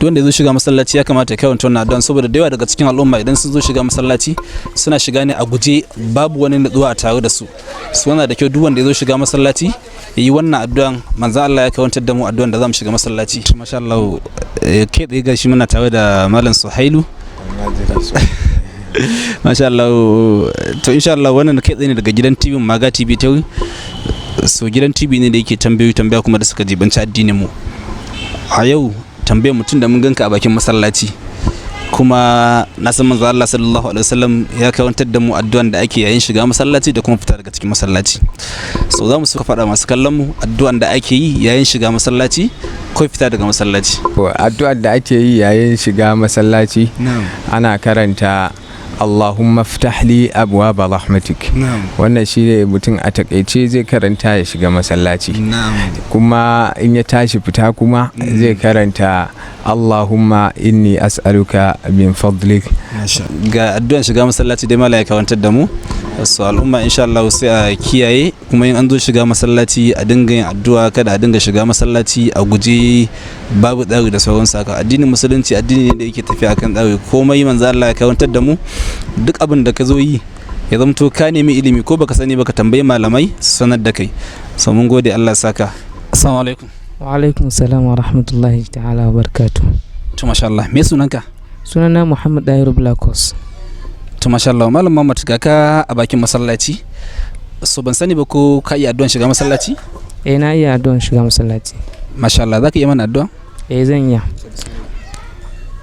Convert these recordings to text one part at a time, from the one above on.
Duk wanda ya zo shiga masallaci ya kamata ya karanta wannan addu'an, saboda da yawa daga cikin al'umma idan sun zo shiga masallaci suna shiga ne a guje, babu wani nutsuwa a tare da su. Su yana da kyau duk wanda ya zo shiga masallaci ya yi wannan addu'an. Manzo Allah ya karantar da mu addu'an da zamu shiga masallaci. Masha Allah, kai tsaye gashi muna tare da Malam Suhailu. Masha Allah. To, insha Allah wannan kai tsaye ne daga gidan TV Maga TV ta. So gidan TV ne da yake tambayoyi, tambaya kuma da suka jibanci addinin mu. A yau tambayar mutum da mun ganka a bakin masallaci, kuma na san manzo Allah sallallahu alaihi wasallam ya karantar da mu addu'an da ake yayin shiga masallaci da kuma fita daga cikin masallaci. So za mu suka faɗa masu kallon mu addu'an da ake yi yayin shiga masallaci ko fita daga masallaci. Addu'ar da ake yi yayin shiga masallaci, ana karanta "Allahumma ftah li abwaaba rahmatik". Wannan shine mutum a takaice zai karanta ya shiga masallaci. Kuma in ya tashi fita kuma zai karanta "Allahumma inni as'aluka min fadlik". Ga addu'an shiga masallaci dai malam ya karantar da mu. So al'umma, insha Allah sai a kiyaye, kuma in an zo shiga masallaci a dinga yin addu'a, kada a dinga shiga masallaci a guje, babu tsari da sauran saka. Addinin Musulunci addini ne da yake tafiya akan tsari. Komai manzo Allah ya karantar da mu. Duk abin da ka zo yi ya zamto ka nemi ilimi, ko baka sani baka tambayi malamai su sanar da kai. So mun gode, Allah saka. Assalamu alaikum. Wa alaikum salam wa rahmatullahi ta'ala wa barakatuh. To, masha Allah, me sunanka? Sunana Muhammad Dahiru Blakos. To, masha Allah, Malam Muhammad, ga ka a bakin masallaci. So ban sani ba ko ka iya addu'an shiga masallaci? Eh, na iya addu'an shiga masallaci. Masha Allah, zaka iya mana addu'a? Eh, zan iya.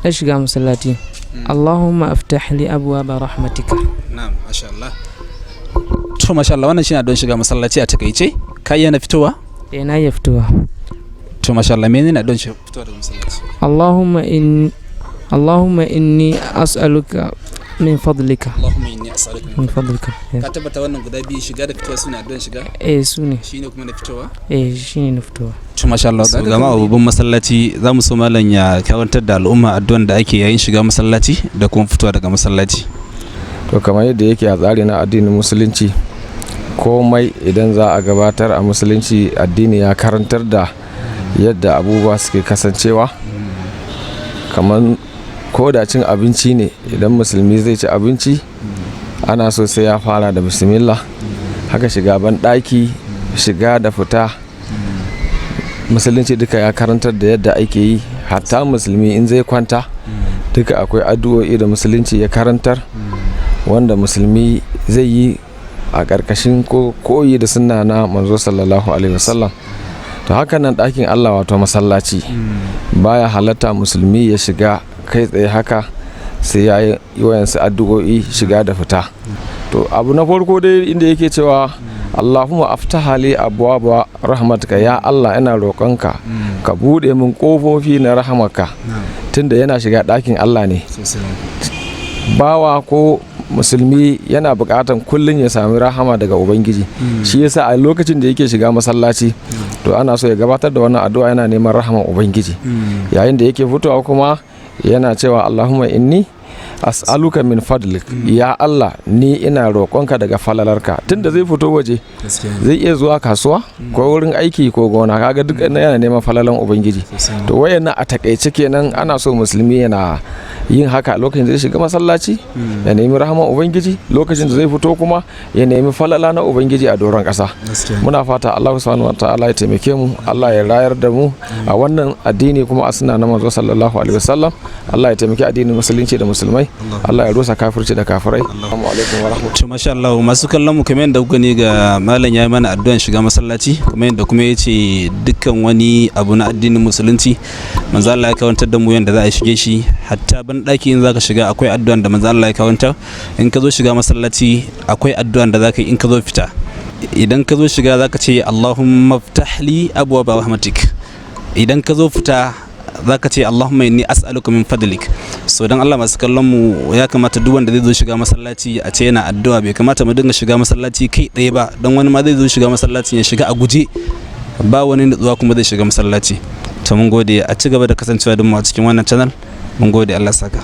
Na shiga masallaci: "Allahumma aftah li abwaaba rahmatika". Na'am, masha Allah. To, masha Allah, wannan shine addu'an shiga masallaci a takaice. Ka iya na fitowa? Eh, na iya fitowa. To, masha Allah, menene addu'an fitowa daga masallaci? Allahumma inni as'aluka min fadlika. Allahumma inni as'aluka min fadlika. Ka tabbata wannan guda biyu, shiga da fitowa, suna addu'an shiga? Eh, su ne. Shine kuma na fitowa? Eh, shine na fitowa. To, masha Allah. So gama a babban masallaci, za mu so malam ya karantar da al'umma addu'an da ake yayin shiga masallaci da kuma fitowa daga masallaci. To, kamar yadda yake a tsari na addinin Musulunci, komai idan za a gabatar a Musulunci, addini ya karantar da yadda abubuwa suke kasancewa. Kamar ko da cin abinci ne, idan Musulmi zai ci abinci ana so sai ya fara da bismillah. Haka shiga ban ɗaki, shiga da fita, Musulunci duka ya karantar da yadda ake yi. Hatta Musulmi in zai kwanta, duka akwai addu'o'i da Musulunci ya karantar wanda Musulmi zai yi a ƙarƙashin ko koyi da sunna na Manzo sallallahu alaihi wasallam. To, haka nan ɗakin Allah, wato masallaci, baya halatta Musulmi ya shiga kai tsaye haka sai ya yi wayansu addu'o'i shiga da fita. To, abu na farko dai inda yake cewa "Allahumma aftaha li abwaaba rahmatika", ya Allah, ina roƙonka ka buɗe min ƙofofi na rahamarka. Tunda yana shiga ɗakin Allah ne, bawa ko Musulmi yana buƙatan kullum ya sami rahama daga Ubangiji. Shi yasa a lokacin da yake shiga masallaci, to ana so ya gabatar da wannan addu'a, yana neman rahaman Ubangiji. Yayin da yake fitowa kuma yana cewa "Allahumma inni as'aluka min fadlik", ya Allah, ni ina roƙonka daga falalarka. Tunda zai fito waje, zai iya zuwa kasuwa ko wurin aiki ko gona, kaga duk yana neman falalan Ubangiji. To, wayannan a takaice kenan. Ana so Musulmi yana yin haka: lokacin da zai shiga masallaci ya nemi rahaman Ubangiji, lokacin da zai fito kuma ya nemi falala na Ubangiji a doron ƙasa. Muna fata Allah subhanahu wataala ya taimake mu, Allah ya rayar da mu a wannan addini kuma a sunna na Manzo sallallahu alaihi wasallam. Allah ya taimaki addinin Musulunci da Musulmai, Allah ya rusa kafirci da kafirai. Assalamu alaikum wa rahmatullahi. To, masha Allah, masu kallon mu, kamar yadda kuka gani, ga malam ya yi mana addu'an shiga masallaci, kamar yadda kuma ya ce dukkan wani abu na addinin Musulunci manzo Allah ya karantar da mu yadda za a shige shi. Hatta ban daki in zaka shiga akwai addu'an da manzo Allah ya karantar. In ka zo shiga masallaci akwai addu'an da zaka yi. In ka zo fita, idan ka zo shiga zaka ce "Allahumma ftah li abwaaba rahmatik". Idan ka zo fita zaka ce "Allahumma inni as'aluka min fadlik". So dan Allah, masu kallon mu, ya kamata duk wanda zai zo shiga masallaci a ce yana addu'a. Bai kamata mu dinga shiga masallaci kai tsaye ba, dan wani ma zai zo shiga masallaci ya shiga a guje, ba wani nutsuwa kuma zai shiga masallaci. To, mun gode, a ci gaba da kasancewa da mu a cikin wannan channel. Mun gode, Allah saka.